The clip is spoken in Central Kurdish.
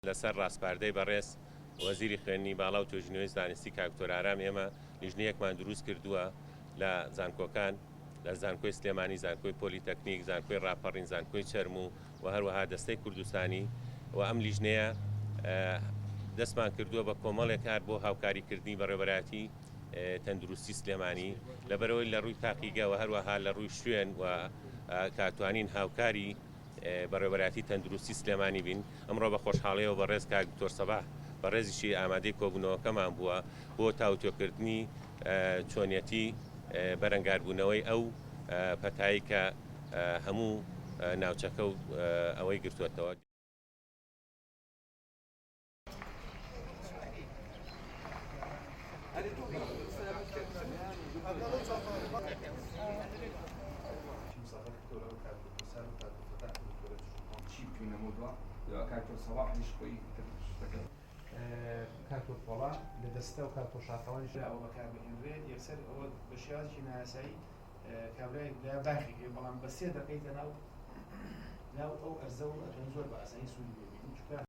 لەسەر ڕاسپاردەی بەڕێز وەزیری خوێندنی باڵا و توێژینەوەی زانستی کاک دکتۆر ئارام ئێمە لیژنەیەکمان دروست کردووە لە زانکۆکان لە زانکۆی سلێمانی، زانکۆی پۆلیتەکنیک، زانکۆی ڕاپەڕین، زانکۆی چەرموو و هەروەها دەستەی کوردستانی و ئەم لیژنەیە دەستمان کردووە بە کۆمەڵێک کار بۆ هاوکاریکردنی بەڕێوەبەرایەتی تەندروستی سلێمانی لەبەرئەوەی لە ڕووی تاقیگە و هەروەها لە ڕووی شوێن و کاتوانین هاوکاری بەڕێوەبەرایەتی تەندروستی سلێمانی بین. ئەمڕۆ بە خۆشحاڵیەوە بەڕێز کاک دکتۆر سەباح بەڕێزیشی ئامادەی کۆبوونەوەکەمان بووە بۆ تاوتوێکردنی چۆنیەتی بەرەنگاربوونەوەی ئەو پەتایەی کە هەموو ناوچەکە و ئەوەی گرتووەتەوە. کاک پۆڵا لە دەستە و کاک شاخەوانیش ئەوە بەکاربهێنرێ یەکسەر ئەوە بە شێوازێکی نایاسایی کابرایەک لە باخێک هەیە بەڵام بە سێ دەقەیتە ناو ناو ئەو ئەرزە و ئەتوانی زۆر بە ئاسانی سوودی لێ بینی چونکە.